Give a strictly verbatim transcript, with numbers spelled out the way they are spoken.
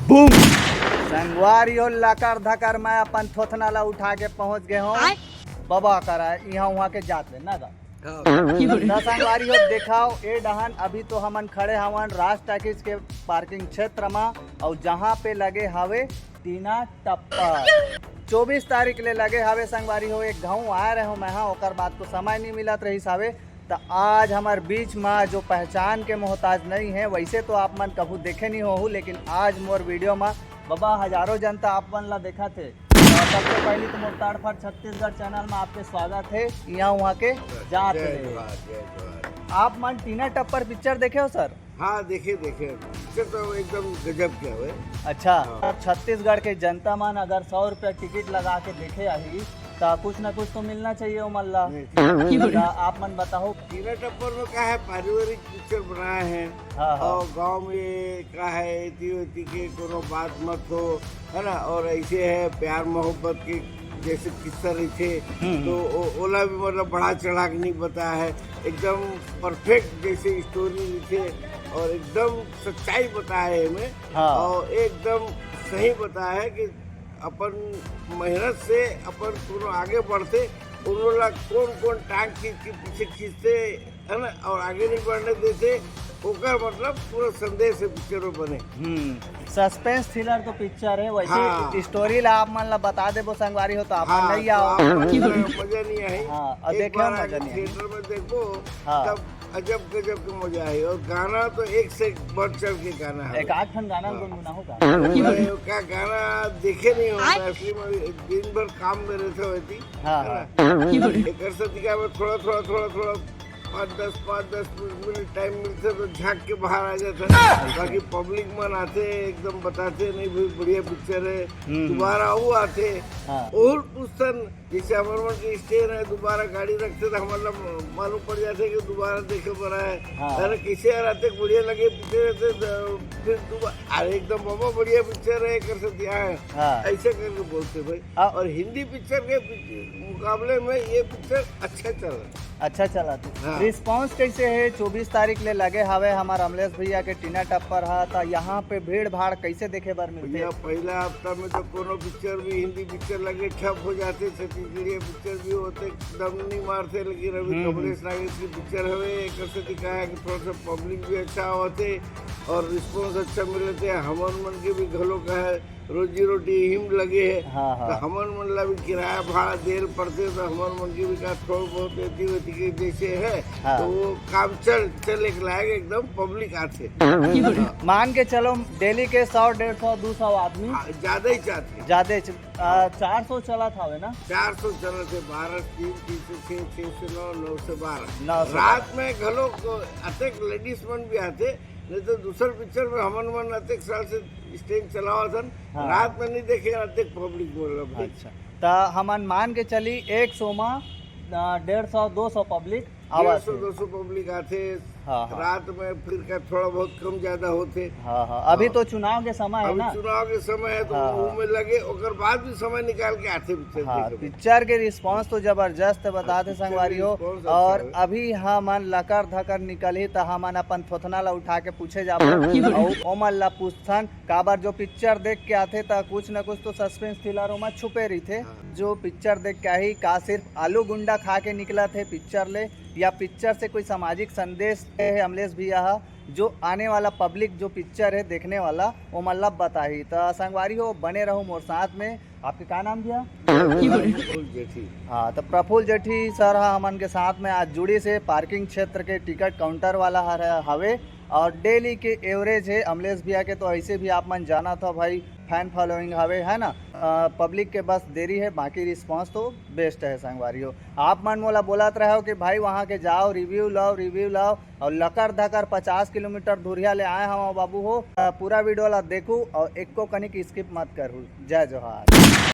Boom. संगवारी हो, लकर धकर मैं अपन थोथना ला उठा के पहुंच गए हूँ बबा करा, यहाँ वहाँ के जात ले ना गा। हाँ। त संगवारी हो, देखाओ ए डहन, अभी तो हमन खड़े हवन राज टॉकीज के पार्किंग क्षेत्र मा, और जहाँ पे लगे हवे टीना टप्पर, चौबीस तारीख ले लगे हवे संगवारी हो। एक घाव आए रहे हो मैं, हाँ, ओकर बाद तो समय नहीं मिलत रहिस हवे। त आज हमर बीच मा जो पहचान के मोहताज नहीं है, वैसे तो आप मन कभू देखे नहीं होहू, लेकिन आज मोर वीडियो मा बबा हजारों जनता आप मन ला देखा थे। तो सबसे पहले तो मोर तड़फड़ छत्तीसगढ़ चैनल मा आपके स्वागत है। यहाँ वहाँ के जात जय ले। जोहार, जय जोहार। आप मन टीना टप्पर पिक्चर देखे हो सर? हाँ, देखे, देखे। पिक्चर तो एकदम गजब के हवे। अच्छा, हाँ। अब छत्तीसगढ़ के जनता मन अगर सौ रुपया टिकट लगा के देखे आही, त कुछ ना कुछ तो मिलना चाहिए ओमन ला। नहीं, ठीक है। त आप मन बताओ। टीना टप्पर में का है, पारिवारिक पिक्चर बनाए हैं। हाँ, हाँ। और गांव में का है, एती ओती के कोनो बात मत हो, है ना? और ऐसे है, प्यार मोहब्बत के जैसे किस्सा रहिथे, हम्म, तो हम्म। ओ-, ओला भी मतलब बढ़ा चढ़ा के नहीं बताया है, एकदम परफेक्ट जैसे स्टोरी रहिथे और एकदम सच्चाई बताया है एमे। हाँ। और एकदम सही बताया है कि अपन मेहनत से अपन कोनो आगे बढ़थे, कोनो ला कौन कौन टांग खींच के पीछे खींचथे, है ना, और आगे नहीं बढ़ने देथे, ओकर मतलब पूरा संदेश है पिक्चर में बने। हम्म, सस्पेंस थ्रिलर तो पिक्चर है, वैसे हाँ। स्टोरी ला आप मन ला बता देबो संगवारी हो, तो आप मन हाँ, नहीं तो आओ। आप मन ला मजा नहीं आई। हाँ, और एक देखे बार मजा आके नहीं आई। थिएटर में देखो, हाँ। तब अजब गजब के मजा आई। और गाना तो एक से बढ़ चढ़ के गाना है। एक आध ठन गाना हाँ। गुनगुना होगा। अरे, का गाना देखे नहीं हो, आय। मैं असली में दिन भर काम में रहते होती। हाँ, है ना? हाँ। एकर से दिखा में थोड़ा, थोड़ा, थोड़ा, थोड़ा पाँच दस, पाँच दस मिनट टाइम मिलथे तो झांक के बाहर आ जाथे। बाकी पब्लिक मन आथे, एकदम बताथे, "नहीं भाई, बढ़िया पिक्चर है।" हम्म। दोबारा वो आथे। हाँ। और उस सन जैसे हमर मन के स्टे रहे, दोबारा गाड़ी रखथे तो हमर ला मालूम पड़ जाथे कि दोबारा देखे बर आए। हाँ। अरे, कैसे यार, आते बढ़िया लगे पिक्चर, तो फिर दोबारा, "अरे, एकदम बाबा बढ़िया पिक्चर है," कर सकते हैं। हाँ। ऐसे करके बोलथे भाई। हाँ। और हिंदी पिक्चर के पिक्चर मुकाबले में ये पिक्चर अच्छा चल रहा है। अच्छा चला थे। हाँ। रिस्पांस कैसे है? चौबीस तारीख ले लगे हवे हमर अमलेश भैया के टीना टप्पर हा, त यहाँ पे भीड़ भाड़ कैसे देखे बर मिलथे? भैया, पहला हफ्ता में तो कोनो पिक्चर भी, हिंदी पिक्चर लगे ठप हो जाथे, छत्तीसगढ़िया पिक्चर भी होथे, दम नहीं मारथे, लेकिन अभी हम्म, हम्म। कमलेश नागेश की पिक्चर हवे, एकर से दिखाया कि थोड़ा सा पब्लिक भी अच्छा होथे और रिस्पांस अच्छा मिलथे, हमर मन के भी घलो का है, रोजी रोटी इही में लगे है, हाँ, तो हाँ। हमन मन ला भी किराया भाड़ा देल पड़थे, तो हमन मन के भी का थोड़ बहुत एती वेती के जैसे है, हाँ। तो वो काम चल, चले के लायक एकदम पब्लिक आथे। मान के चलो, डेली के सौ, डेढ़ सौ, दो सौ आदमी। हाँ, ज्यादा ही जाथे। ज्यादा ही च-, आ, चार सौ चलत हवे ना? चार सौ चलत है, बारह से तीन, तीन से छः, छः से नौ, नौ से बारह। नौ से रात बारह। में घलो को अतेक लेडीज मन भी आथे, नहीं तो दूसर पिक्चर में हमन मन अतेक साल से स्टेज चलावत हन, हाँ। रात में नहीं देखे, अतेक पब्लिक बोल रहा भाई। अच्छा, त हमन मान के चली, एक शो मा, आ, डेढ़ सौ, दो सौ पब्लिक आवत डेढ़ सौ, हे। दो सौ पब्लिक आथे। हाँ, हाँ। रात में फिर का थोड़ा बहुत कम ज्यादा होथे। हाँ, हाँ, अभी हाँ। तो चुनाव के समय है अभी ना। चुनाव के समय है, तो हाँ, वो हाँ। में लगे, ओकर बाद भी समय निकाल के आथे पिक्चर हाँ, देखे बर। पिक्चर के रिस्पांस तो जबरदस्त बताथे हाँ, पिक्चर संगवारी के हो। रिस्पांस अच्छा और है। अभी हमन लकर धकर निकलही, त हमन अपन थोथना ला उठा के पूछे जाबो। अउ ओमन ला पूछथन, काबर जो पिक्चर देख के आथे, त कुछ न कुछ तो सस्पेंस थ्रिलर ओमा छुपे रहिथे। हाँ। जो पिक्चर देख के आही, का सिर्फ आलू गुंडा खा के निकलत हे पिक्चर ले, या पिक्चर से कोई सामाजिक संदेश हे अमलेश भैया हा, जो आने वाला पब्लिक जो पिक्चर हे देखने वाला, ओमन ला बताही। त संगवारी हो, बने रहो मोर साथ में। आपके का नाम भैया? प्रफुल्ल जेठी। हाँ, त प्रफुल्ल जेठी सर हा हमन के साथ में आज जुड़िस हे, पार्किंग क्षेत्र के टिकट काउंटर वाला हर हवे, और डेली के एवरेज हे अमलेश भैया के, तो ऐसे भी आप मन जानत हो भाई, फैन फॉलोइंग हवे, है ना? अ, पब्लिक के बस देरी है, बाकी रिस्पांस तो बेस्ट है संगवारी हो। आप मन मोला बोलत रहे हो कि भाई वहाँ के जाओ, रिव्यू लाओ, रिव्यू लाओ, और लकर धकर पचास किलोमीटर धुरिया ले आए हवं बाबू हो। अ, पूरा वीडियो ला देखू और एको कनिक स्किप मत करू। जय जोहार।